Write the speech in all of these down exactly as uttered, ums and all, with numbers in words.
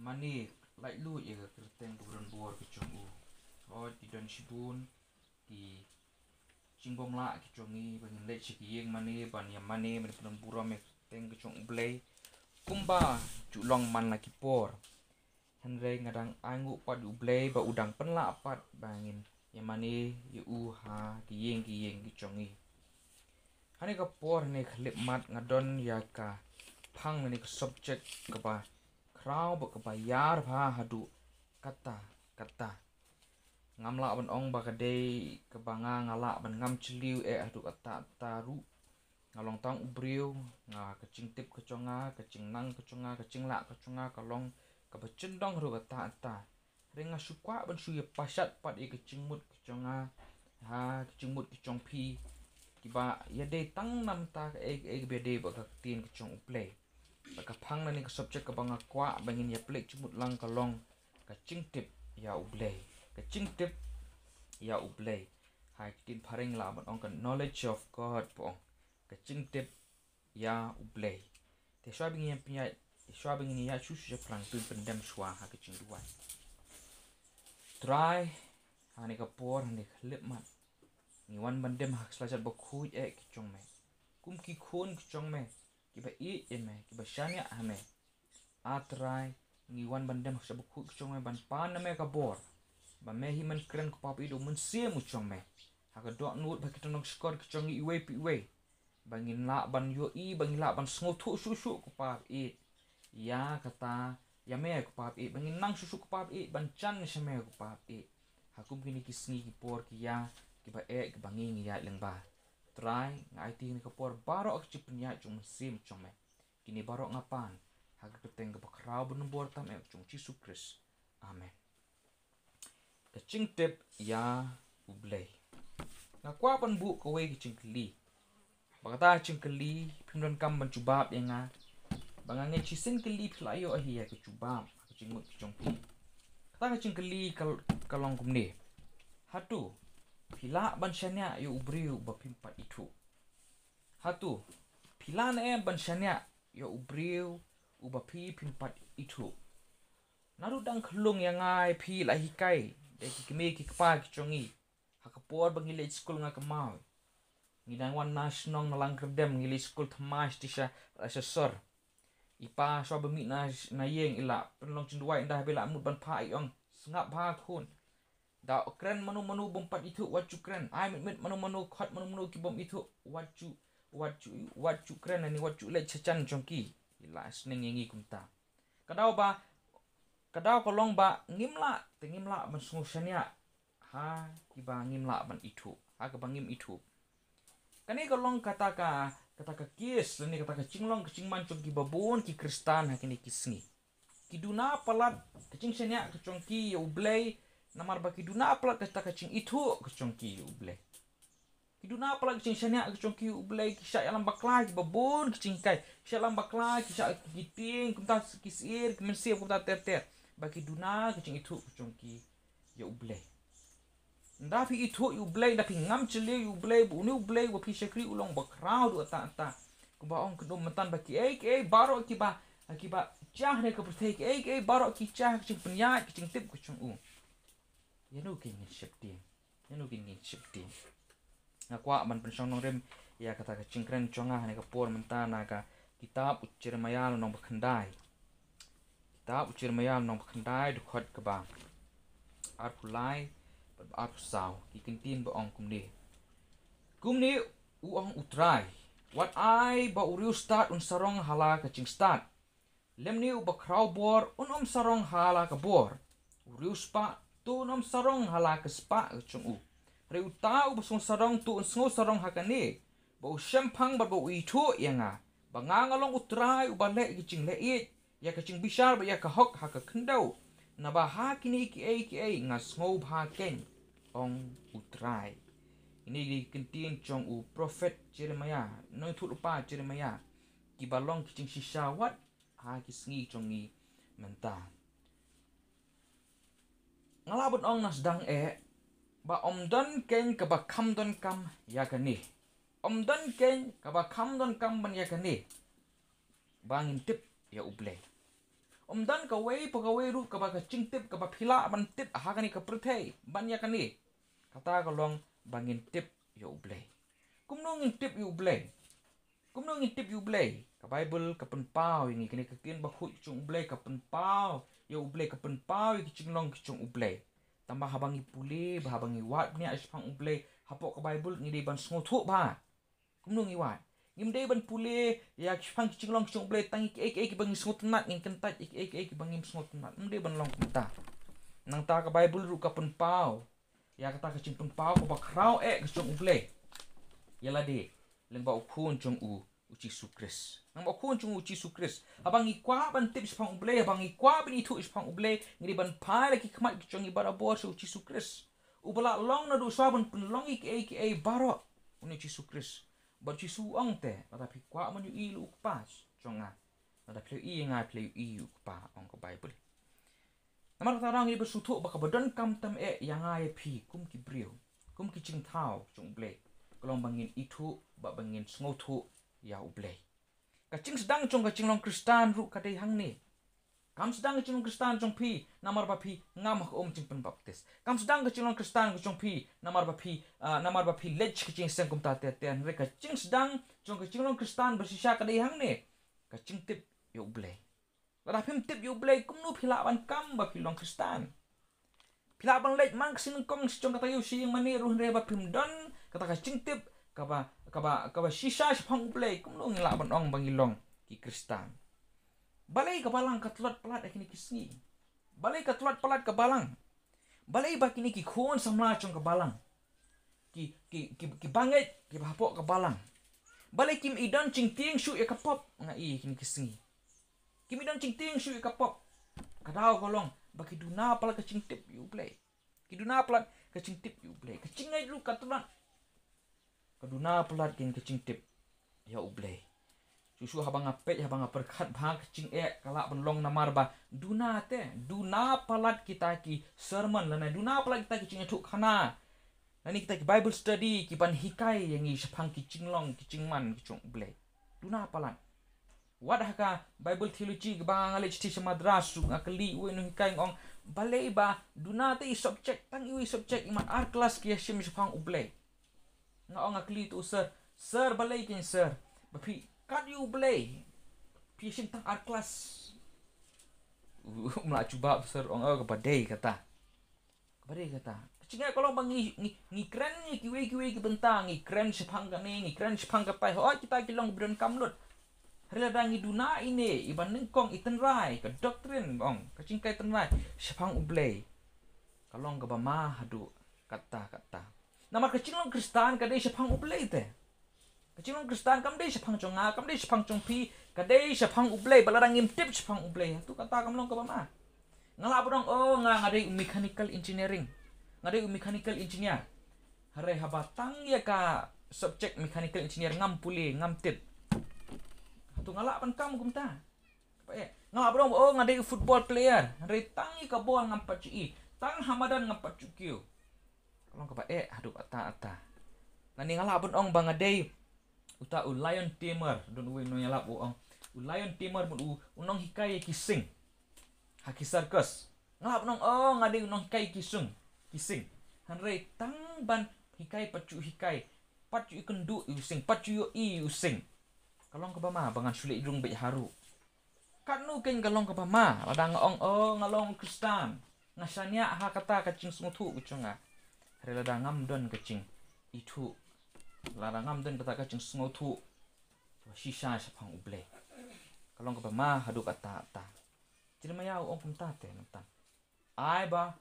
mane, laitluid ïa ka kyrteng kaba donbor ka jong u. Hooid, ki don shibun ki jingbymlah ki jong ngi ba ngin leit sha ki ïing mane ban ïa mane, ban pynburom ïa ka kyrteng ka jong U Blei kumba ju long man la ki por. Hynrei nga dang ainguh pat ïa U Blei ba u dang pynlah pat ba ngin ïa mane ïa u ha ki ïing ki ïing ki jong ngi. Hane ka por, hane ka khyllipmat, nga don ïa ka phang lane ka subject kaba khraw bad kaba ïar bha haduh katta katta. Ngam lah ban ong ba ka dei kaba nga, nga lah ban ngam jylliew eh haduh katta katta ruh. Nga long tang u briew, nga, ka jingtip ka jong nga, ka jingnang ka jong nga, ka jinglah ka jong nga ka long kaba jyndong haduh katta katta. Hynrei nga shu kwah ban shu ïa pashat pat ïa ka jingmut ka jong nga ha ka jingmut ka jong phi, kiba ïadei tang namar ka ei ka ei kaba ïadei bad ka ktien ka jong U Blei. Bad ka phang lane ka subject kaba nga kwah ba ngin ïa pynleit jingmut lang ka long ka jingtip ïa U Blei. Ka jingtip ïa U Blei. Ha ka ktien phareng lah ban ong ka knowledge of God, ba ong. Ka jingtip ïa U Blei. Te shuwa ba ngin ïa pynïaid, te shuwa ba ngin ïa shu shu shaphrang, to ngin pyndem shuwa ha ka jingduwai. Trai, hane ka por, hane ka khyllipmat, ngi wan ban dem ha ka sla jait bakhuid eh ki jong me, kum ki khun ki jong me, kiba ïeit ïa me, kiba shaniah ha me. A Trai, ngi wan ban dem ha ka sla bakhuid ki jong me ban pan na me ka bor, ba me hi men kren, ko Pa baieit, da u Mynsiem u jong me, ha ka dohnud bad ki tyngshkor ki jong ngi iwei pa iwei, ba ngin lah ban ïohi, ba ngin lah ban sngewthuh shuh shuh, ko Pa baieit, ïa kata, ïa me, ko Pa baieit, ba ngin nang shuh shuh, ko Pa baieit, ban jan sha me, ko Pa baieit, ha kum kine ki sngi ki por ki ïa, kiba eh, kiba ngi ngi ïaid lyngba. Trai, nga aiti kane ka por baroh ha ka jingpynïaid jong u Mynsiem jong me. Kine baroh nga pan ha ka kyrteng kaba khraw bad donbor tam eh ka jong U Jisu Khrist. Amen. Ka jingtip ïa U Blei. Nga kwah ban buh kawei ka jingkylli. Ba kata ka jingkylli phim donkam ban jubab ïa nga. Ba nga ngeit shisien kylli phi la ïoh hi ïa ka jubab ha ka jingmut ka jong phi. Kata ka jingkylli ka, ka long kumne. Hato phi lah ban shaniah ïa u briew uba phim pat ithuh? Hato phi lah ne em ban shaniah ïa u briew uba phi phim pat ithuh? Naduh dang khyllung ïa nga ïa phi la hikai da ki kmie ki kpa ki jong ngi. Ha ka por ba ngi leit skul, nga kynmaw, ngi dang wan na shnong na Langkyrdem, ngi leit skul thymmai sha, sha sor. I pa shuwa ba mih na, na ïing, i la pynlong jingduwai, ynda ba i la mut ban phah, i ong, sngap bha khun. Da kren mano mano bym pat ithuh, wat ju kren. Ai mit mit mano mano, khot mano mano ki bym ithuh, wat ju, wat ju, wat ju kren, ani wat ju leit sha jan jong ki. I la sneng ïa ngi kumta. Ka daw ba, ka daw ka long ba ngim lah, te ngim lah ban sngew shaniah ha kiba ngim lah ban ithuh, ha kaba ngim ithuh. Kane ka long kata ka, kata ka case lane kata ka jinglong ka jingman jong kiba bun ki Khristan ha kine ki sngi. Ki duna palat ka jingshaniah ka jong ki ïa U Blei, namar ba ki duna palat kata ka jingithuh ka jong ki ïa U Blei. Ki duna palat ka jingshaniah ka jong ki ïa U Blei, ki shah ïalam bakla kiba bun ki jinghikai, ki shah ïalam bakla, ki shah, ki tieng kumta, ki syier, ki mynsiem kumta ter ter. Ba ki duna ka jingithuh ka jong ki ïa U Blei. Ynda phi ithuh ïa U Blei, ynda phi ngam jylliew ïa U Blei, ba une U Blei uba phi shakri u long ba khraw haduh katta katta. Kumba ong kynduh mynta, ba kiei kiei baroh kiba, kiba jia ha kane ka pyrthei, kiei kiei baroh ki jia ha ka jingpynïaid, ka jingtip ka jong u. Ïano kein ngin sheptieng? Ïano kein ngin sheptieng? Nga kwah ban pynshong nongrim ïa kata ka jingkren jong nga ha kane ka por mynta na ka kitab u Jeremaïah lynnong ba khyndai. Kitab u Jeremaïah lynnong ba khyndai, dkhot kaba arphew lai bad arphew saw, ki kyntien ba ong kumne. Kumne u ong U Trai: Wat ai ba u riewstad un sarong ha la ka jingstad, lymne uba khraw bor un ym sarong ha la ka bor. U riewspah to un ym sarong ha la ka spah ka jong u. Hynrei uta uba sngewsarong to un sngewsarong ha kane, ba u shemphang bad ba u ithuh ïa nga, ba nga nga long U Trai uba leh ïa ka jingleh ïeit, ïa ka jingbishar bad ïa ka hok ha ka khyndew. Naba ha kine kiei kiei nga sngewbha keiñ, ong U Trai. Kine ki kyntien jong u prophet Jeremaïah, nongïathuh lypa Jeremaïah, kiba long ki jingshisha wat ha ki sngi jong ngi mynta. Nga lah ban ong na sdang eh, ba ym don keiñ kaba kham donkam ïa kane. Ym don keiñ kaba kham donkam ban ïa kane, ba ngin tip ïa U Blei. Ym don kawei pa kawei ruh kaba ka jingtip kaba phi lah ban tip ha kane ka pyrthei ban ïa kane. Kata ka long ba ngin tip ïa U Blei. Kumno ngin tip ïa U Blei? Kumno ngin tip ïa U Blei? Ka Baibl ka pynpaw ïa ngi kane ka ktien bakhuid ka jong U Blei, ka pynpaw ïa U Blei, ka pynpaw ïa ki jinglong ki jong U Blei. Tangba haba ngi pule bha, haba ngi wad bniah shaphang U Blei hapoh ka Baibl, ngi dei ban sngewthuh bha. Kumno ngi wad? Ngim dei ban pule ïa shaphang ki jinglong ki jong U Blei tang ïa kiei kiei kiba ngi sngewtynnat, ngin kyntait ïa kiei kiei kiba ngim sngewtynnat. Ym dei ban long kumta. Nangta ka Baibl ruh ka pynpaw ïa kata ka jingpynpaw kaba khraw eh ka jong U Blei ïa lade lyngba U Khun jong u, U Jisu Khrist. Lyngba U Khun jong u, U Jisu Khrist. Haba ngi kwah ban tip shaphang U Blei, haba ngi kwah ban ithuh shaphang U Blei, ngi dei ban phai la ki khmat ki jong ngi barabor sha U Jisu Khrist, uba la long naduh shuwa ban pynlong ïa kiei kiei baroh. Une U Jisu Khrist. Bad U Jisu u ong te, lada phi kwah ban ïohi ïa U Kpa jong nga, lada phi la ïohi ïa nga, phi la ïohi ïa U Kpa, ong ka Baibl. Namar kata ngi dei ban sngewthuh ba kaba donkam tam eh ïa nga ïa phi kum ki briew, kum ki jingthaw jong U Blei, ka long ba ngin ithuh bad ba ngin sngewthuh ïa U Blei. Ka jingsdang jong ka jinglong Khristan ruh ka dei hangne. Kam sdang ka jinglong Khristan jong phi namar ba phi ngam ha ka um jingpynbaptis. Kam sdang ka jinglong Khristan ka jong phi namar ba phi, ah, namar ba phi leit ka jingseng kumta te te. Hynrei ka jingsdang jong ka jinglong Khristan ba shisha ka dei hangne. Ka jingtip ïa U Blei. Lada phim tip ïa U Blei, kumno phi lah ban kam ba phi long Khristan? Phi lah ban leit man ka seng nyngkong sha jong kata ka ïew shi ïing mane ruh, hynrei ba phim don kata ka jingtip kaba, kaba, kaba shisha shaphang U Blei, kumno ngi lah ban ong ba ngi long ki Khristan? Balei ka balang ka tlot palat ha kine ki sngi? Balei ka tlot palat ka balang? Balei ba kine ki khun samla jong ka balang, ki, ki, ki, ki bangeit kiba hapoh ka balang, balei kim i don jingtieng shuh ïa ka pop? Nga i kine ki sngi kim i don jingtieng shuh ïa ka pop. Ka daw ka long ba ki duna palat ka jingtip ïa U Blei. Ki duna palat ka jingtip ïa U Blei. Ka jingngeit ruh ka tlot. Ka duna palat kin ka jingtip ïa U Blei. Shuh shuh haba nga peit, haba nga pyrkhat bha, ka jingeh ka lah ban long namar ba duna te, duna palat kita ki sermon lane duna palat kita ki jingïathuhkhana lane kita ki Bible study ki ban hikai ïa ngi shaphang ki jinglong ki jingman ki jong U Blei. Duna palat. Wat ha ka Bible theology kaba nga leit sha Madras ruh, nga kylli uwei u nonghikai, nga ong, balei ba duna te i subject, tang iwei i subject, i mat ar klas ki ïashim shaphang U Blei. Nga ong, nga kylli uto u sir, sir, balei keiñ sir ba phi kat ïa U Blei phi ïashim tang ar klas? Um lah jubab, sir, ong, oh, kaba dei kata. Kaba dei kata. Ka jingeh ka long ba ngi, ngi, ngi kren ïa kiwei kiwei ki bynta, ngi kren shaphang kane, ngi kren shaphang katai. Hooid, kita ki long kiba donkam lut. Hynrei lada ngi duna ine, i ba nyngkong, i tynrai, ka doctrine, ong, ka jinghikai tynrai shaphang U Blei, ka long kaba ma haduh katta katta. Namar ka jinglong Khristan ka dei shaphang U Blei te. Ka jinglong Khristan kam dei shaphang jong nga, kam dei shaphang jong phi, ka dei shaphang U Blei. Bad lada ngim tip shaphang U Blei, hato kata kam long kaba ma? Nga lah ban ong, oh, nga, nga dei u mechanical engineering, nga dei u mechanical engineer, hynrei haba tang ïa ka subject mechanical engineer ngam pule, ngam tip, hato nga lah ban kam kumta? Kaba eh. Nga lah ban ong, oh, nga dei u football player, hynrei tang ïa ka bol ngam pat ju i, tang ha madan ngam pat ju kiew. Ka long kaba eh haduh katta katta. Lane nga lah ban ong ba nga dei uta u lion tamer, don uwei u nongïalap u ong, u lion tamer, bad u, u nonghikai ïa ki sing ha ki circus. Nga lah ban ong, oh, nga dei u nonghikai ïa ki sing, ki sing, hynrei tang ban hikai pat ju hikai, pat ju i kynduh ïa u sing, pat ju ïohi ïa u sing. Ka long kaba ma ba ngan shu leit rung beit haruh. Katno keiñ ka long kaba ma lada nga ong, oh, nga long Khristan, nga shaniah ha kata ka jingsngewthuh ka jong nga, hynrei lada ngam don ka jingithuh, lada ngam don kata ka jingsngewthuh shisha shaphang U Blei, ka long kaba ma haduh katta katta. Jeremiah u ong kumta te, mynta, ai ba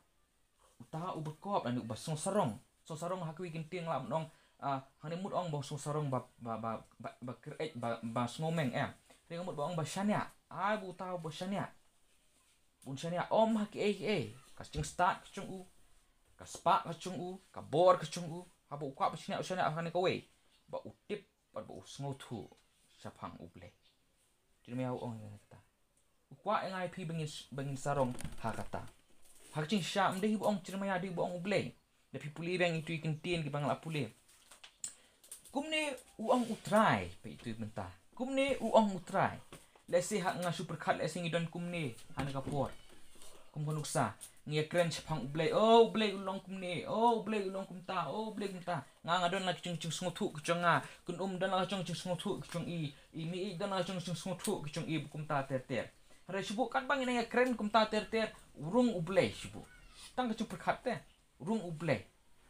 uta uba kop lane uba sngewsarong. Sngewsarong ha kiwei ki ktien nga lah ban ong, ah, hangne mut ong ba sngewsarong ba, ba, ba, ba, ba kyreit, ba, ba sngewmeng, em. Hynrei nga mut ba ong ba shaniah. Ai ba uta uba shaniah, bun shaniah, ym ha kiei kiei, ka jingstad ka jong u, ka spah ka jong u, ka bor ka jong u, haba u kwah ban shaniah u shaniah ha kane kawei, ba u tip bad ba u sngewthuh shaphang U Blei. Jeremiah u ong ïa kata. U kwah ïa nga ïa phi ba ngin, ba ngin sarong ha kata. Ha ka jingshisha ym dei hi ba ong Jeremiah, dei ba ong U Blei. Da phi pule biang itu i kyntien kiba nga la pule. Kumne u ong U Trai, peit itu i bynta. Kumne u ong U Trai. Lehse ha nga shu pyrkhat, lehse ngi don kumne ha kane ka por. Kum ka nuksa, ngi ïa kren shaphang U Blei, oh U Blei u long kumne, oh U Blei u long kumta, oh U Blei kumta. Nga nga don la ka jing jingsngewthuh ka jong nga, Kynum don la ka jong jingsngewthuh ka jong i, i Mei don la ka jong jingsngewthuh ka jong i, kumta ter ter. Hynrei shu buh katba ngi nang ïa kren kumta ter ter, u rung U Blei shu buh. Tang ka jingpyrkhat te, rung U Blei.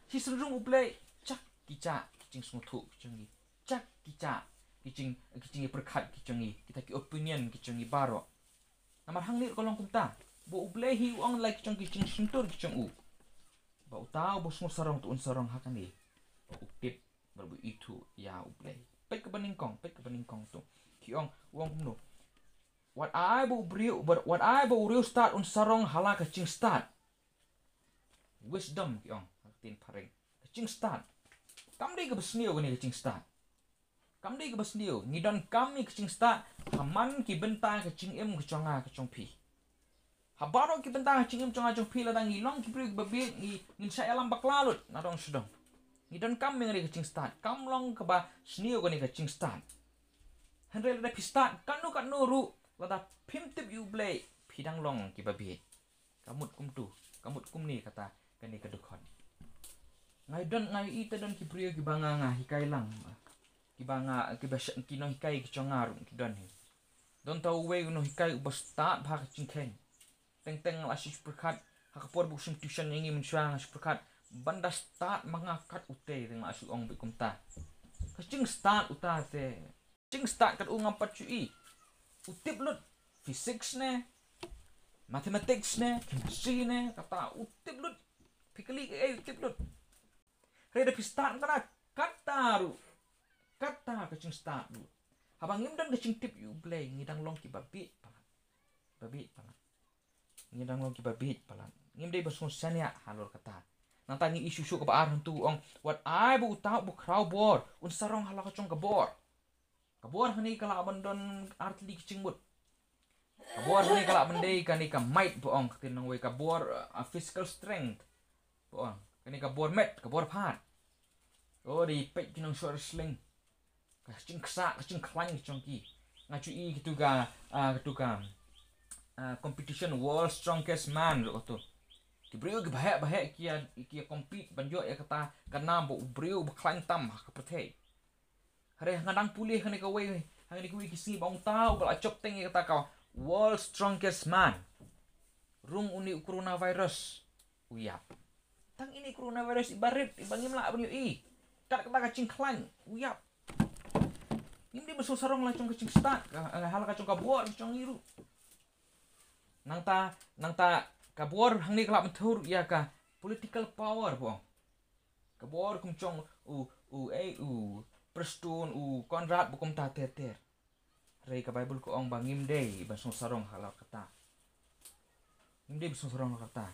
Shisien rung U Blei, jak ki jah ki jingsngewthuh ki jong ngi. Jak ki jah ki jing, ki jingïapyrkhat ki jong ngi, kita ki opinion ki jong ngi baroh. Namar hangne ruh ka long kumta, ba U Blei hi u ong la ki jong ki jingshyntur ki jong u, ba uta uba sngewsarong to un sarong ha kane, ba u tip bad ba u ithuh ïa U Blei. Peit kaba nyngkong, peit kaba nyngkong to. Ki ong, u ong kumno? Wat ai ba u briew, wat, wat ai ba u riewstad un sarong ha la ka jingstad. Wisdom ki ong ha ka ktien phareng. Ka jingstad. Kam dei kaba sniew kane ka jingstad. Kam dei kaba sniew. Ngi donkam ïa ka jingstad ha man ki bynta ka jingim ka jong nga ka jong phi. Ha baroh ki bynta ka jingim jong nga jong phi, lada ngi long ki briew kiba bieit, ngi, ngin shah ïalam bakla lut na dong sha dong. Ngi donkam ïa kane ka jingstad. Kam long kaba sniew kane ka jingstad. Hynrei lada phi stad katno katno ruh, lada phim tip ïa U Blei, phi dang long kiba bieit. Ka mut kumtu, ka mut kumne kata kane ka dkhot. Nga ïohi don, nga ïohi te don ki briew kiba nga, nga hikai lang. Kiba nga, kiba sha-, ki nonghikai ki jong nga ruh ki don hi. Don ta uwei u nonghikai uba stad bha ka jingkheiñ. Teng teng nga la shu pyrkhat, ha ka por ba u shim tuition ïa ngi mynshuwa nga shu pyrkhat, ban da stad ma nga kat utei, te nga la shu ong beit kumta. Ka jingstad uta te. Jingstad kat u ngam pat shu i. U tip lut physics ne, mathematics ne, chemistry ne, kata u tip lut. Phi kylli kaei u tip lut. Hynrei da phi stad kata, kata ruh, kata ka jingstad ruh, haba ngim don ka jingtip ïa U Blei, ngi dang long kiba bieit palat. Ba bieit palat. Ngi dang long kiba bieit palat. Ngim dei ban sngewshaniah halor kata. Nangta ngi ïohi shuh shuh kaba ar hangtu, u ong, wat ai ba uta uba khraw bor un sarong ha la ka jong ka bor. Ka bor hangne ka lah ban don artylli ki jingmut. Ka bor hangne ka lah ban dei kane ka might ba ong ka ktien nongwei, ka bor, uh, physical strength ba ong. Kane ka bor met, ka bor phad. Oh, dei peit ki nongshot wrestling. Ka jingksa, ka jingkhlaiñ ka jong ki. Nga ju i kitu ka, ah, kitu ka, ah, competition World Strongest Man ruh kato. Ki briew kiba heh ba heh ki ïa, ki ïa compete ban ïoh ïa kata ka nam ba u briew ba khlaiñ tam ha ka pyrthei. Hynrei nga dang pule hangne kawei, hangne kawei ki sngi ba ong uta uba la jop teng ïa kata ka World Strongest Man, rung une u coronavirus u ïap. Tang ine i coronavirus iba rit, iba ngim lah ban ïohi. Kat kata ka jingkhlaiñ u ïap. Ngim dei ban sngewsarong la jong ka jingstad, ka, ha la ka jong ka bor ka jong ngi ruh. Nangta, nangta ka bor hangne ka lah ban thaw ruh ïa ka political power ba ong. Ka bor kum jong u, u, ei, u Prestone, u Conrad, ba kumta ter ter. Hynrei ka Baibl ka ong ba ngim dei ban sngewsarong halor kata. Ngim dei ban sngewsarong halor kata.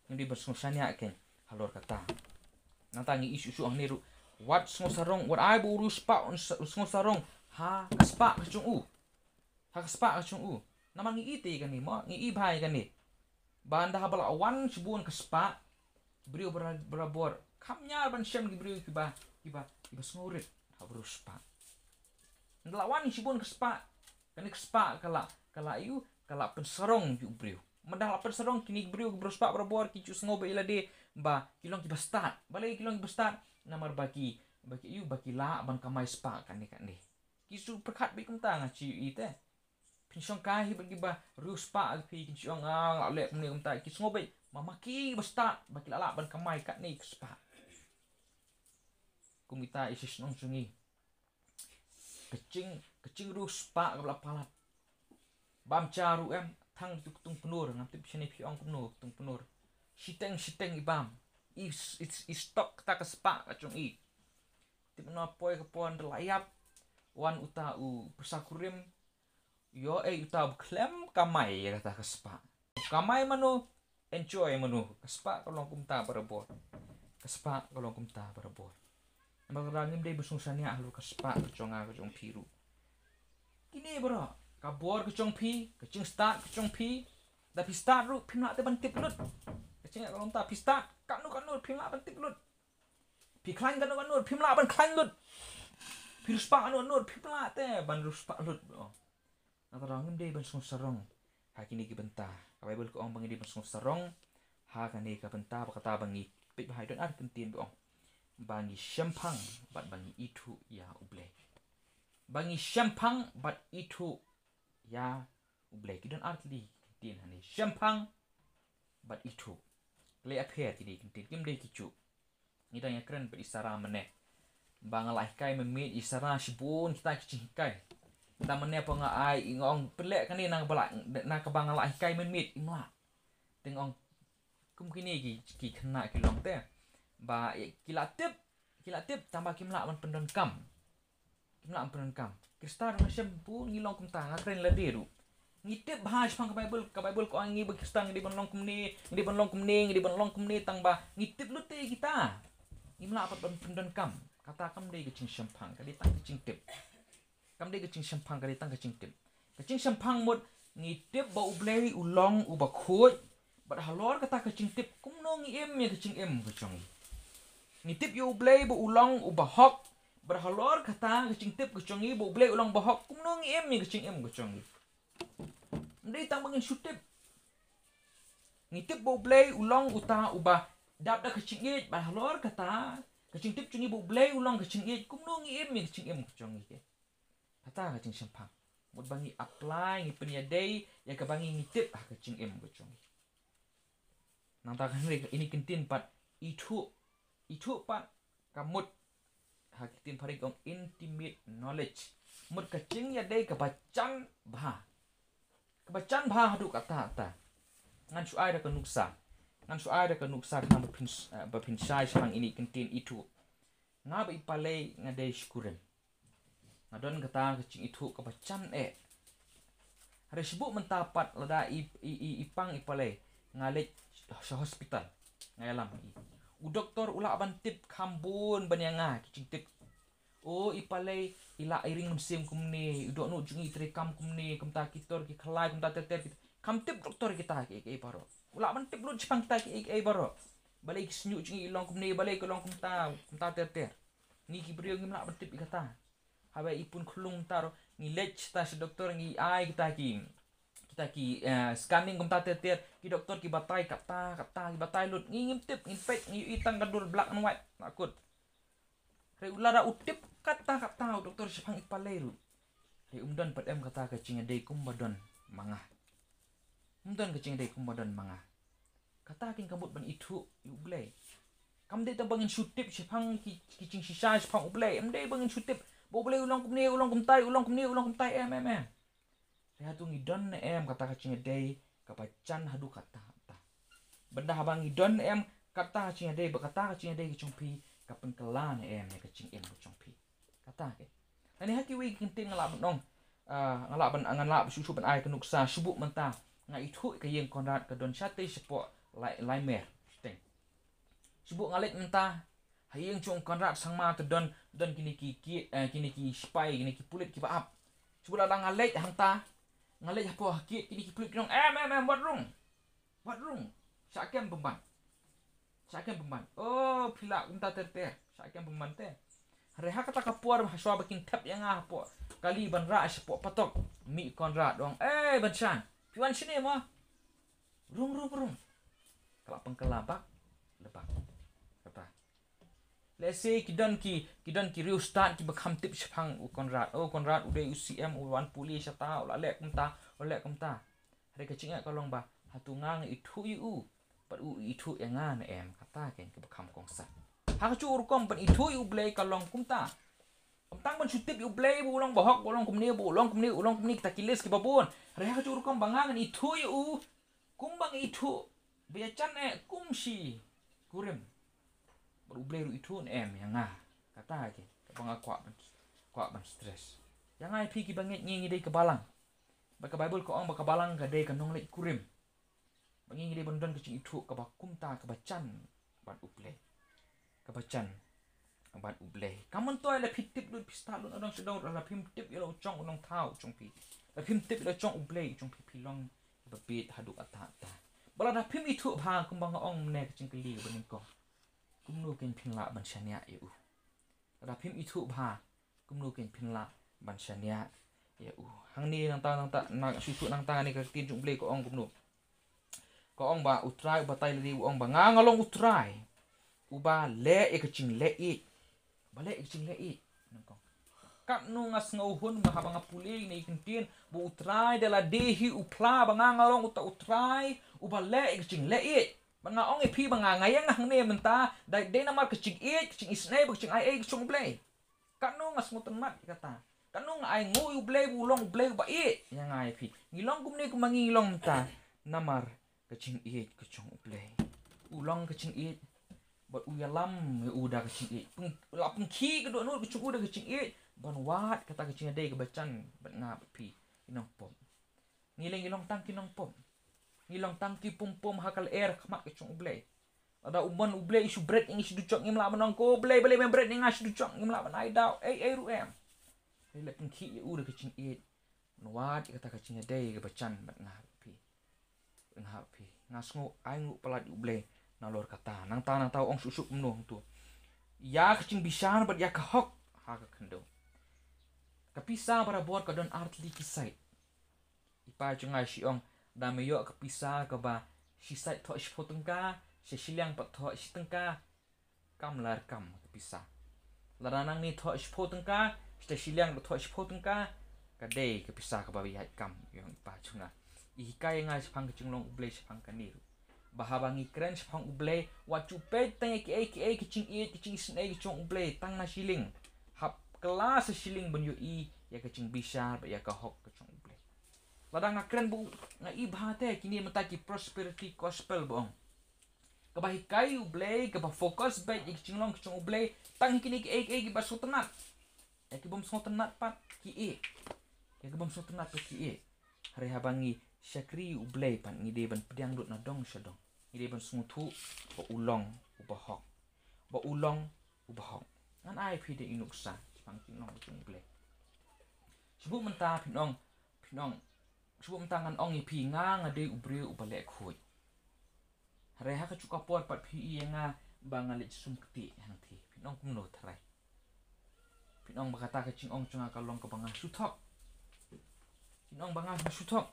Ngim dei ban sngewshaniah kein halor kata. Nangta ngi ïohi shuh shuh hangne ruh, wat sngewsarong, wat ai ba u riewspah un sa-, sngewsarong ha ka spah ka jong u. Ha ka spah ka jong u. Namar ngi i te ïa kane mo, ngi i bha ïa kane. Ba ynda haba la wan shibun ka spah, briew bara-, barabor, kham ñiar ban shem ki briew kiba, kiba, kiba sngewrit ha u riewspah. Ynda la wan shibun ka spah, kane ka spah ka la, ka la ïoh, ka la pynsarong ïa u briew. Ynda la pynsarong kine ki briew kiba riewspah barabor ki ju sngew ba ïa lade ba ki long kiba stad. Balei ki long kiba stad? Namar ba ki, ba ki ïoh ba ki lah ban kamai spah kane kane. Ki shu pyrkhat beit kumta, nga ju i te. Phin shongkai hi bad kiba riewspah, ki phi kin shu ong, ah, nga leh kumne kumta, ki sngew beit ma, ma ki ba stad ba ki lah lah ban kamai katne ka spah. Kum ita i shisnong jong ngi. Ka jing, ka jingriewspah kaba la palat. Bam ja ruh em, tang tu ktung pynur, ngam tip shane phi ong kumno ktung pynur. Shiteng shiteng i bam. I, i, i stok kata ka spah ka jong i. Tip na poi ka por ynda la ïap, wan uta u pyrsa kurim, ïoh ei uta u khlem kamai ïa kata ka spah. Kamai mano, enjoy mano, ka spah ka long kumta barabor. Ka spah ka long kumta barabor. Namar kata ngim dei ban sngewshaniah halor ka spah ka jong nga ka jong phi ruh. Kine baroh, ka bor ka jong phi, ka jingstad ka jong phi, da phi stad ruh phim lah te ban tip lut. Ka jingeh ka long ta, phi stad katno katno phim lah ban tip lut. Phi khlaiñ katno katno phim lah ban khlaiñ lut. Phi riewspah katno katno phim lah te ban riewspah lut. Nangta ruh ngim dei ban sngewsarong ha kine ki bynta. Ka Baibl ka ong ba ngi dei ban sngewsarong ha kane ka bynta, ba kata ba ngi peit bha, don ar kyntien ba ong ba ngi shemphang bad ba ngi ithuh ïa U Blei. Ba ngi shemphang bad ithuh ïa U Blei. Ki don ar tylli ki kyntien hangne, shemphang bad ithuh. Ki leh apher kine ki kyntien, kim dei kijuh. Ngi dang ïakren bad i Sara mynne ba nga la hikai mynmiet i Sara shibun kita ki jinghikai. Kita mynne pat nga ai, nga ong pynleh kane na kaba la, na kaba nga la hikai mynmiet, im lah. Te nga ong kum kine ki, ki khynnah ki long te ba ki la tip, ki la tip tang ba kim lah ban pyndonkam. Kim lah ban pyndonkam. Khristan ruh nga shem bun ngi long kumta, nga kren lade ruh. Ngi tip bha shaphang ka Baibl, ka Baibl ka ong ngi ba Khristan ngi dei ban long kumne, ngi dei ban long kumne, ngi dei ban long kumne, tang ba ngi tip lut te kita. Ngim lah pat ban pyndonkam. Kata kam dei ka jingshemphang, ka dei tang ka jingtip. Kam dei ka jingshemphang, ka dei tang ka jingtip. Ka jingshemphang mut ngi tip ba U Blei u long uba khuid, bad halor kata ka jingtip kumno ngi im ïa ka jingim ka jong ngi. Ngi tip ïa U Blei ba u long uba hok, bad halor kata ka jingtip ka jong ngi ba U Blei u long ba hok, kumno ngi im ïa ka jingim ka jong ngi. Ym dei tang ba ngin shu tip. Ngi tip ba U Blei u long uta uba dap da ka jingïeit, bad halor kata ka jingtip jong ngi ba U Blei u long ka jingïeit, kumno ngi im ïa ka jingim ka jong ngi. Kata ka jingshemphang. Mut ba ngi apply, ngi pynïadei ïa kaba ngi, ngi tip ha ka jingim ka jong ngi. Nangta kane, ine i kyntien pat ithuh. Ithuh pat ka mut ha ka ktien phareng ka ong intimate knowledge. Mut ka jingïadei kaba jan bha. Kaba jan bha haduh katta katta. Ngan shu ai da ka nuksa. Ngan shu ai da ka nuksa khnang ba phin, eh, ba phin shai shaphang ine i kyntien ithuh. Nga bad i Palei nga dei shi kurim. Nga don kata ka jingithuh kaba jan eh. Hynrei shibun mynta pat lada i, i, i, i pang i Palei, nga leit sha hospital, nga ïalam ïa i. U doktor u lah ban tip kham bun ban ïa nga ki jingtip. O, i Palei i lah ïa ring mynsiem kumne, u dohnud jong i treikam kumne, kumta ki tor ki khlai, kumta ter ter kita. Kham tip doktor kita kiei kiei baroh. U lah ban tip lut shaphang kita kiei kiei baroh. Balei ki shñiuh jong i long kumne, balei ki long kumta, kumta ter ter. Ngi ki briew ngim lah ban tip ïa kata. Haba i pun khlung mynta ruh ngi leit shata sha doktor, ngi ai kita ki, kita ki, eh, scanning kumta ter ter, ki doktor ki batai katta katta, ki batai lut, ngi ngim tip, ngin peit ngi ïohi tang ka dur black and white, la kut. Hynrei lada u tip katta katta u doktor shaphang i Palei ruh, hynrei um don pat em kata ka jingïadei kumba don ma nga. Um don ka jingïadei kumba don ma nga. Kata kein ka mut ban ithuh ïa U Blei. Kam dei tang ba ngin shu tip shaphang ki, ki jingshisha shaphang U Blei. Ym dei ba ngin shu tip ba U Blei u long kumne, u long kumtai, u long kumne, u long kumtai, em, em, em. Hynrei hato ngi don ne em kata ka jingïadei kaba jan haduh katta katta. Bad haba ngi don ne em kata ka jingïadei, ba kata ka jingïadei ka jong phi ka pynkylla ne em ïa ka jingim ka jong phi. Kata kein. Lane ha kiwei ki kyntien nga lah ban ong, ah, nga lah ban, nga lah shu shu ban ai ka nuksa, shibun mynta nga ithuh ïa ka ïing Conrad ka don shatei shapoh Lai, Laimer. Shiteng. Shibun nga leit mynta ha ïing jong Conrad sangma te don, don kine ki, ki, eh, kine ki sipai, kine ki pulit kiba ap. Shibun lada nga leit hangta, nga leit hapoh ha gate, kine ki pulit ki ong, em, em, em, wat rung. Wat rung. Shah kem pynban. Shah kem pynban. O, phi lah kumta ter ter. Shah kem pynban te. Hynrei ha kata ka por, hashwa ba kin thep ïa nga hapoh kali ban rah shapoh patok, mih Conrad u ong, ei Banshan, phi wan shane mo? Rung, rung, rung. Ka la pynkylla bak la bak. Kata. Lehse ki don ki, ki don ki riewstad kiba kham tip shaphang u Conrad. O, Conrad u dei u C M, u wan pule shata, u la leh kumta, u la leh kumta. Hynrei ka jingeh ka long ba hato nga nga ithuh ïa u bad u ithuh ïa nga ne em, kata kein kaba kham kongsan. Ha kajuh ka rukom ban ithuh ïa U Blei ka long kumta. Ym tang ban shu tip ïa U Blei ba u long ba hok, ba u long kumne, ba u long kumne, u long kumne, kita ki list kiba bun. Hynrei ha kajuh ka rukom ba nga ngan ithuh ïa u kumba nga ithuh ba ïajan eh kum shi kurim. Bad U Blei ruh ithuh ne em ïa nga. Kata kein kaba nga kwah ban, kwah ban stress. Ïa nga ïa phi kiba ngeit ngi, ngi dei ka balang. Bad ka Baibl ka ong ba ka balang ka dei ka nongleit kurim. Ba ngi ngi dei ban don ka jingithuh kaba kumta, kaba jan bad U Blei. Kaba jan bad U Blei. Kam myntoi lada phi tip lut, phi stad lut, u nongshong shnong, lada phim tip ïa la u jong u nongthaw u jong phi, lada phim tip ïa la u jong U Blei u jong phi, phi long kiba bieit haduh katta katta. Bad lada phim ithuh bha kumba nga ong mynne ka jingkylli kaba nyngkong, kumno kein phin lah ban shaniah ïa u? Lada phim ithuh bha, kumno kein phin lah ban shaniah ïa u. Hangne nangta, nangta, nang shu shu nangta ne ka ktien jong U Blei ka ong kumno. Ka ong ba U Trai uba tai lade u ong ba nga nga long U Trai uba leh ïa ka jingleh ïeit. Ba leh ïa ka jingleh ïeit. Nangkong. Katno nga sngew hun ba haba nga pule ïa kane ka ktien ba U Trai da lade hi u phla ba nga nga long uta U Trai uba leh ïa ka jingleh ïeit. Ba nga ong ïa phi ba nga nga ïeng hangne mynta dei dei namar ka jingïeit, ka jingisynei, ba ka jingai ei ka jong U Blei. Katno nga sngewtynnat ïa kata. Katno nga ai nguh ïa U Blei ba u long U Blei uba ïeit ïa nga ïa phi. Ngi long kumne kumba ngi long mynta namar ka jingïeit ka jong U Blei. U long ka jingïeit bad u ïalam ïa u da ka jingïeit. Pyn-, la pynkhih ka dohnud ka jong u da ka jingïeit ban wad kata ka jingïadei kaba jan bad nga bad phi ki nongpop. Ngi leh ngi long tang ki nongpop. Ngi long tang ki pum pum ha ka lyer khmat ka jong U Blei. Lada u mon U Blei u shu bret ïa ngi shu dujok ngim lah ban ong ko Blei Blei me bret ïa nga shu dujok ngim lah ban ai daw ei ei ruh em. Hynrei la pynkhih ïa u da ka jingïeit. Ban wad ïa kata ka jingïadei kaba jan bad nga bad phi. Nga bad phi. Nga sngew ai nguh palat ïa U Blei nalor kata. Nangta nangta u ong shuh shuh kumno hangto. Ïa ka jingbishar bad ïa ka hok ha ka khyndew. Ka pisa barabor ka don ar tylli ki side. I pa jong nga i ong da me ïoh ka pisa kaba shi sait thoh shiphew tyngka, shi shiliang pat thoh shi tyngka, kam lar kam ka pisa. Lada nangne thoh shiphew tyngka, shi shiliang thoh shiphew tyngka, ka dei ka pisa kaba ïaid kam, i ong i pa jong nga. I hikai ïa nga shaphang ka jinglong U Blei shaphang kane ruh. Ba haba ngi kren shaphang U Blei, wat ju peit tang ïa kiei kiei ki jingïeit, ki jingisynei ki jong U Blei, tang na shilling. Hap kylla sa shilling ban ïohi ïa ka jingbishar bad ïa ka hok ka jong U Blei. Lada nga kren ba u, nga i bha te kine mynta ki prosperity gospel ba ong. Kaba hikai U Blei, kaba focus beit ïa ki jinglong ki jong U Blei, tang kine kiei kiei kiba sngewtynnat. Ïa ki bym sngewtynnat pat ki ïeit. Ïa ki bym sngewtynnat pat ki ïeit. Hynrei haba ngi shakri U Blei pat ngi dei ban pdiang lut na dong sha dong. Ngi dei ban sngewthuh ba u long uba hok. Ba u long uba hok. Ngan ai phi da i nuksa shaphang ki jinglong ki jong U Blei. Shu buh mynta phin ong, phin ong, shu buh mynta ngan ong ïa phi nga nga dei u briew uba leh khuid. Hynrei ha kajuh ka por pat phi ïa nga ba nga leit sum ktieh hangthie. Phin ong kumno tharai? Phin ong ba kata ka jingong jong nga ka long kaba nga shu thok. Phin ong ba nga shu thok.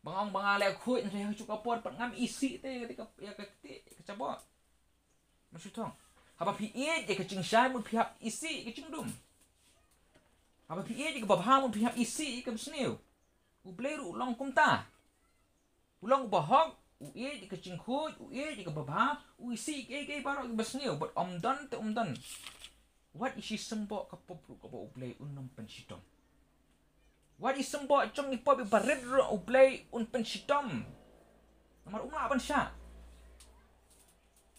Ba nga ong ba nga leh khuid hynrei ha kajuh ka por pat ngam isih te ïa ka, ïa ka ktieh, ïa ka jabok. Nga shu thok. Haba phi ïeit ïa ka jingshai mut phi hap isih ïa ka jingdum. Haba phi ïeit ïa kaba bha mut phi hap isih ïa kaba sniew. U Blei ruh u long kumta. U long uba hok, u ïeit ïa ka jingkhuid, u ïeit ïa kaba bha, u isih ïa kiei kiei baroh kiba sniew, bad ym don te ym don. Wat i symboh ka pop ruh kaba U Blei un ym pynshitom. Wat i symboh jong i pop iba rit ruh U Blei un pynshitom. Namar um lah ban shah.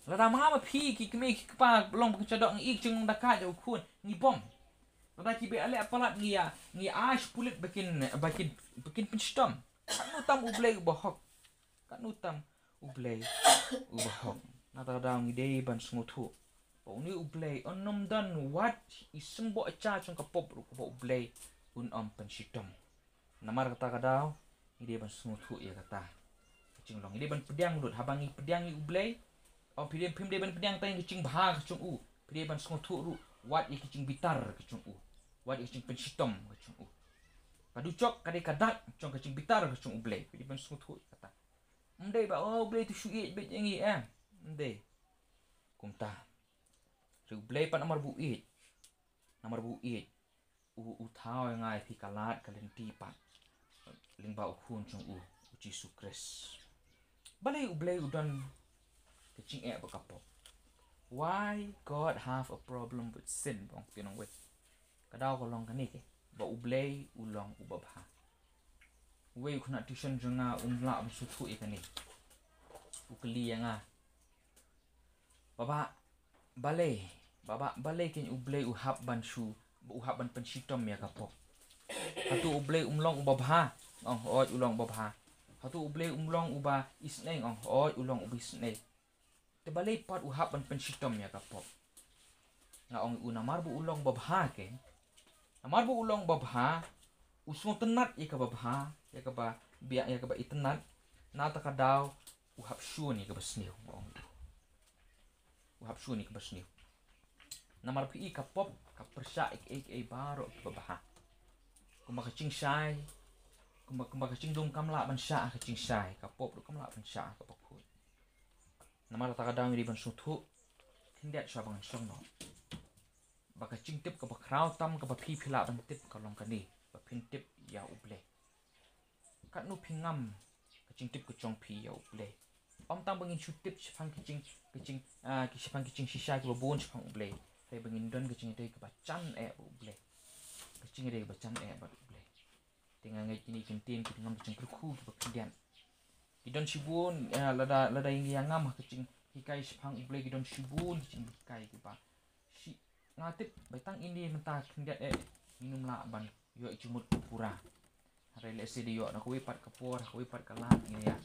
Lada ma nga ma phi ki kmie ki kpa long ba ki shadok ngi i ka jinglong da ka jong u khun ngi bom. Lada ki ba leh palat ngi ïa, ngi ïa ai sha pulit ba kin, ba kin, ba kin pynshitom. Katno tam U Blei uba hok. Katno tam U Blei uba hok. Na kata ka daw ngi dei ban sngewthuh ba une U Blei un ym don wat i symboh ja jong ka pop ruh kaba U Blei un ym pynshitom. Namar kata ka daw ngi dei ban sngewthuh ïa kata ka jinglong. Ngi dei ban pdiang lut haba ngi pdiang ïa U Blei. Ym phi dei, phim dei ban pdiang tang ïa ka jingbha ka jong u. Phi dei ban sngewthuh ruh wat ïa ka jingbitar ka jong u. Wat ïa ka jingpynshitom ka jong u. Ka dujok ka dei ka dak jong ka jingbitar ka jong U Blei. Phi dei ban sngewthuh ïa kata. Ym dei ba, oh, U Blei to shu ïeit beit ïa ngi, em. Ym dei kumta. Hynrei U Blei pat namar ba u ïeit. Namar ba u ïeit. U, u thaw ïa nga ïa phi ka lad ka lynti pat lyngba u khun jong u, u Jisu Khrist. Balei U Blei u don ka jingeh bad ka pop? Why God have a problem with sin? Ong ktien nongwei. Ka daw ka long kane ke ba U Blei u long uba bha. Uwei u khynnah tuition jong nga um lah ban sngewthuh ïa kane. U kylli ïa nga, Baba, balei, Baba, balei kein U Blei u hap ban shu, u hap ban pynshitom ïa ka pop? Hato U Blei um long uba bha? Nga ong hooid u long uba bha. Hato U Blei um long uba isynei? Nga ong hooid u long uba isynei. Te balei pat u hap ban pynshitom ïa ka pop? Nga ong u namar ba u long uba bha ke. Namar ba u long uba bha, u sngewtynnat ïa kaba bha, ïa kaba biang, ïa kaba itynnat. Na kata ka daw u hap shun ïa kaba sniew, nga ong u. U hap shun ïa kaba sniew. Namar phi i ka pop ka pyrshah ïa kiei kiei baroh kiba bha. Ka Kumba ka jingshai, kumba, kumba ka jingdum kam lah ban shah ka jingshai, ka pop ruh kam lah ban shah ka bakhuid. Namar kata ka daw ngi dei ban sngewthuh khyndiat shuwa ba ngan shong noh ba ka jingtip kaba khraw tam kaba phi phi lah ban tip ka long kane, ba phin tip ïa U Blei. Katno phi ngam ka jingtip ka jong phi ïa U Blei? Ym tang ba ngin shu tip shaphang ki jing, ki jing, ah, ki shaphang ki jingshisha kiba bun shaphang U Blei, hynrei ba ngin don ka jingïadei kaba jan eh bad U Blei. Ka jingïadei kaba jan eh bad U Blei. Te nga ngeit kine ki ktien ki ngam ka jingkyrkhu kiba khyndiat. Ki don shibun, ah, lada, lada ïa ngi ïa ngam ha ka jinghikai shaphang U Blei, ki don shibun ki jinghikai kiba shi, nga tip ba tang ine mynta khyndiat eh ngin ym lah ban ïoh jingmut pura. Hynrei lehse dei ïoh na kawei pat ka por, kawei pat ka lad ngin ïa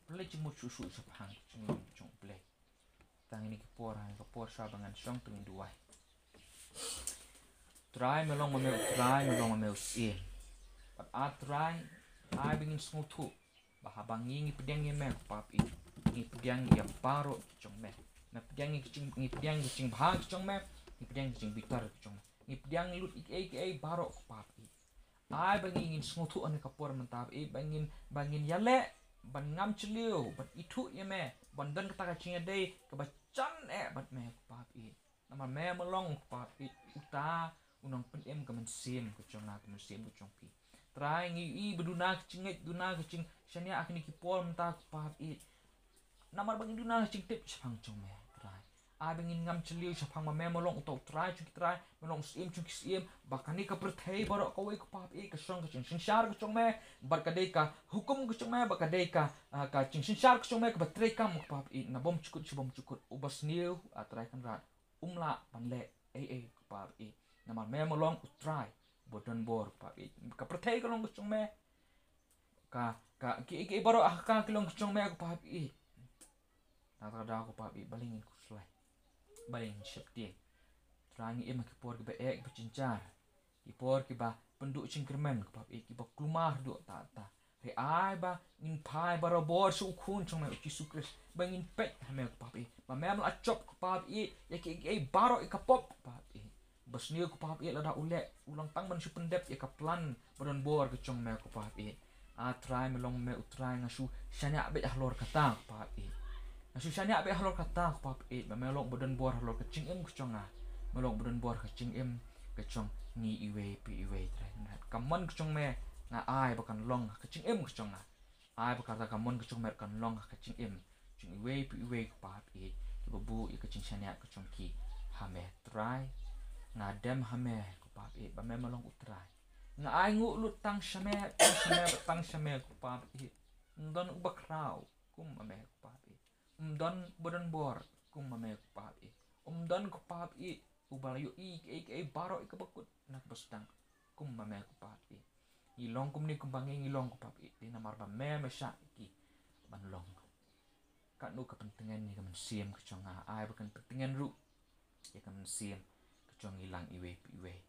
pynleit jingmut shuh shuh shaphang ka jinglong jong U Blei. Tang ine ki por, ha ka por shuwa ba ngan shong, to ngin duwai. Trai, me long ma me U Trai, me long ma me U Syiem. Bad A Trai, ai ba ngin sngewthuh ba haba ngi, ngi pdiang ïa me ko Pa baieit, ngi pdiang ïa baroh ki jong me. Me pdiang ïa ki jing, ngi pdiang ïa ki jingbha ki jong me, ngi pdiang ïa ki jingbitar ki jong me. Ngi pdiang lut ïa kiei kiei baroh ko Pa baieit. Ai ba ngi, ngin sngewthuh ha kane ka por mynta baieit, ba ngin, ba ngin ïaleh ban ngam jylliew, ban ithuh ïa me, ban don kata ka jingïadei kaba jan eh bad me ko Pa baieit. Namar me, me long ko Pa baieit, uta u nongpynim ka mynsiem ka jong nga, ka mynsiem ka jong phi. Trai, ngi ïohi ba duna ka jingngeit, duna ka jingshaniah ha kine ki por mynta ko Pa baieit. Namar ba ngin duna ka jingtip shaphang jong me Trai, ai ba ngin ngam jylliew shaphang ba me, me long uta u Trai jong ki trai, me long u Syiem jong ki syiem, ba kane ka pyrthei baroh kawei ko Pa baieit ka shong ka jingsynshar ka jong me, bad ka dei ka hukum ka jong me, bad ka dei ka, ah, ka jingsynshar ka jong me kaba treikam ko Pa baieit, na bymjukut sha bymjukut. Uba sniew, A Trai Kynrad, um lah ban leh ei ei ko Pa baieit. Namar me, me long u Trai uba don bor ko Pa baieit. Ka pyrthei ka long ka jong me. Ka, ka, kiei kiei baroh ha ka ki long ka jong me ko Pa baieit. Na kata ka daw ko Pa baieit, balei ngin khuslai, balei ngin sheptieng? Trai, ngi im ha ki por kiba eh, kiba jynjar, ki por kiba pynduh jingkyrmen ko Pa baieit, kiba kulmar duh ta ta. Hynrei ai ba ngin phai barabor sha u Khun jong me, u Jisu Khrist, ba ngin peit ha me ko Pa baieit, ba me, me la jop ko Pa baieit ïa kiei kiei baroh, ïa ka pop ko Pa baieit. Ba sniew ko Pa baieit, lada u leh, u long tang ban shu pyndep ïa ka plan ba don bor ka jong me ko Pa baieit. A Trai, me long me u Trai, nga shu shaniah beit halor kata ko Pa baieit. Nga shu shaniah beit halor kata ko Pa baieit, ba me long ba don bor halor ka jingim ka jong nga, me long ba don bor ka jingim ka jong ngi iwei pa iwei Trai. Ka mon ka jong me nga ai ba kan long ka jingim ka jong nga. Ai ba kata ka mon ka jong me kan long ka jingim jong iwei pa iwei ko Pa baieit, kiba buh ïa ka jingshaniah ka jong ki ha me Trai. Nga dem ha me ko Pa baieit, ba me, me long u Trai. Nga ai nguh lut tang sha me, tang sha me, tang sha me ko Pa baieit. Ym don uba khraw kum ma me ko Pa baieit. Ym don uba don bor kum ma me ko Pa baieit. Ym don ko Pa baieit uba la ïohi kiei kiei baroh, ïa kaba kut na kaba sdang, kum ma me ko Pa baieit. Ngi long kumne kumba ngi, ngi long ko Pa baieit, dei namar ba me, me shah ïa ki ban long. Katno ka pyntngen ïa ka mynsiem ka jong nga, ai ba kan pyntngen ruh ïa ka mynsiem ka jong ngi lang iwei pa iwei.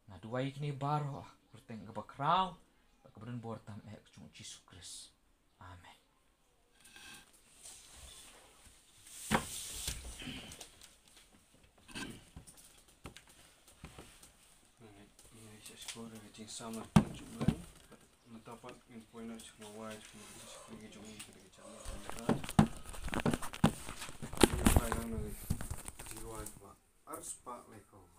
Nga duwai ïa kine baroh ha ka kyrteng kaba khraw bad kaba don bor tam eh ka jong u Jisu Khrist. Amen. Ngi, ngi sa skhor ka jingsamla jong U Blei. Mynta pat ngin poi noh sha ka wai jong ka jingshakri jong ngi, ka dei ka jingmut mynta. Ngi poi noh ka jingwai kaba arspah lai kaba.